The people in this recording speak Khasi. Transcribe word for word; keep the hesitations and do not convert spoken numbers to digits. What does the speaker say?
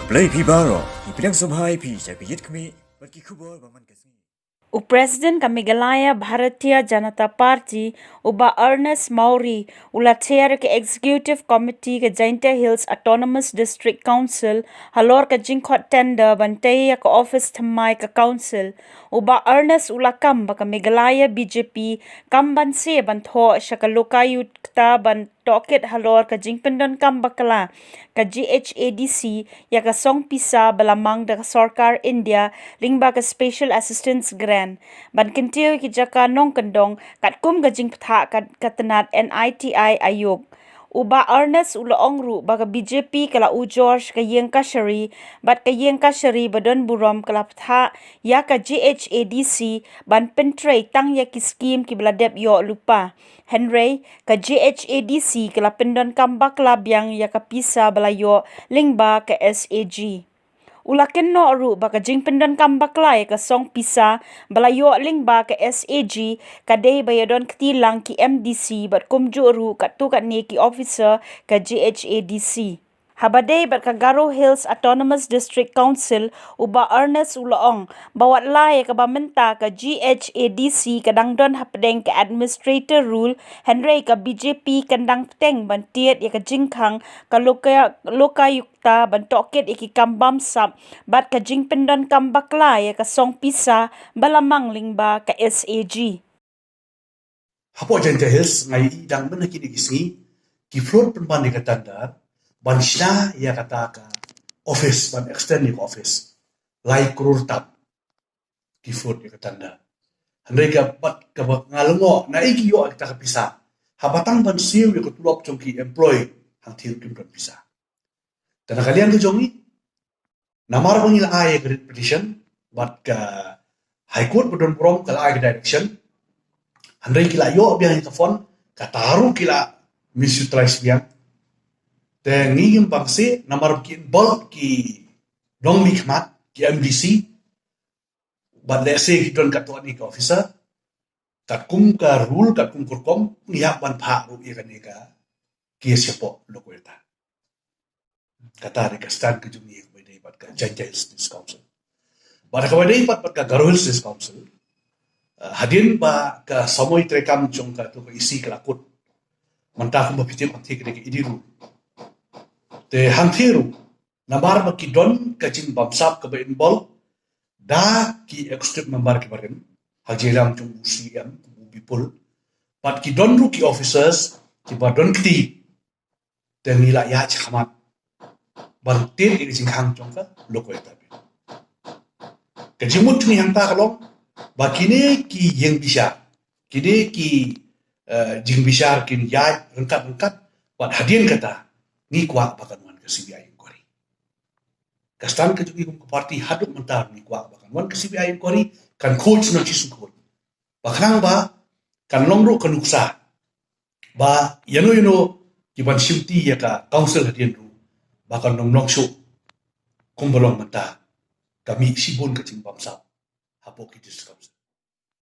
Blei phi baroh, ngi pdiang sngewbha ïa phi sha ka Ïit Khmih bad ki khubor ba man ka sngi. U President ka Meghalaya Bharatiya Janata Party, u Bah Ernest Mawrie, u la tiar ïa ka Executive Committee ka Jaintia Hills Autonomous District Council halor ka jingkhot tender ban tei ïa ka office thymmai ka Council. U Bah Ernest u la kam ba ka Meghalaya B J P kam banse ban thoh sha ka Lokayukta ban tohkit halor ka jingpyndonkam bakla ka G H A D C ïa ka song pisa ba la mang da ka sorkar India lyngba ka Special Assistance Grant ban kyntiew ïa ki jaka nongkyndong katkum ka jingbthah ka, ka tnat N I T I Aayog. U Bah Ernest u la ong ruh ba ka B J P ka la ujor sha ka ïing kashari bad ka ïing kashari ba don burom ka la bthah ïa ka G H A D C ban pyntrei tang ïa ki skim kiba la dep ïoh lypa. Hynrei ka G H A D C ka la pyndonkam bakla biang ïa ka pisa ba la ïoh lyngba ka S A G. U la kynnoh ruh ba ka jingpyndonkam bakla ïa ka song pisa ba la ïoh lyngba ka S A G ka dei ba ïadon kti lang ki M D C bad kumjuh ruh katto katne ki officer ka G H A D C. Haba dei bad ka Garo Hills Autonomous District Council, u Bah Ernest u la ong ba wat la ïa kaba mynta ka G H A D C ka dang don hapdeng ka Administrator Rule, hynrei ka B J P kan dang bteng ban tied ïa ka jingkhang ka Loka-, Lokayukta ban tohkit ïa ki kam bamsap bad ka jingpyndonkam bakla ïa ka song pisa ba la mang lyngba ka S A G. Hapoh Jaintia Hills nga ïohi dang mynta kine ki sngi ki float pynban ïa ka tender ban shna ïa kata ka office, ban extend ïa ka office. Lai klur tam ki float ïa ka tender. Hynrei ka bad kaba nga lyngngoh, naei ki ïoh ïa kata ka pisa? Haba tang ban siew ïa ka tulop jong ki employee, hangtei ruh kim don pisa. Te na ka liang ka jong ngi, namar ba ngi la ai ka writ petition bad ka High Court ba don burom ka la ai ka direction, hynrei ki la ïoh biang ïa ka fund, kata ruh ki la misutilize biang. Te ngi ngim banse namar ba ki involve ki nongmihkhmat, ki M D C, bad lehse ki don katto katne ki officer. Katkum ka rule, katkum ka rukom, ngi hap ban phah ruh ïa kane ka case shapoh Lokayukta. Kata dei ka stand ka jong ngi kaba ïadei bad ka Jaintia Hills District Council. Bad kaba ïadei bad, bad ka Garo Hills District Council, eh, hadien ba ka samoi treikam jong kato ka E C ka la kut, mynta kumba phi tip hangtei ka dei ka E D rule. Te hangtei ruh, namar ba ki don ka jingbamsap kaba involve da ki executive member kiba rim ha jingïalam jong u C M, u Bipul, bad ki don ruh ki officers kiba don kti, te ngi la ïaid shakhmat ban tied ïa ka jingkhang jong ka Lokayukta Bill. Ka jingmut jong ngi hangta ka long ba kine ki ïing bishar, kine ki, eh, jingbishar kin ïaid ryngkat ryngkat, bad hadien kata ngi kwah ba kan wan ka C B I inquiry. Ka stand ka jong ngi kum ka party haduh mynta ngi kwah ba kan wan ka C B I inquiry, kan khuid sngewsih sngewkhuid. Ba khnang ba kan long ruh ka nuksa ba ïano ïano kiban shimti ïa ka council hadien ruh ba kan ym long shuh kumba long mynta, ka mih shibun ka jingbamsap hapoh ki district council.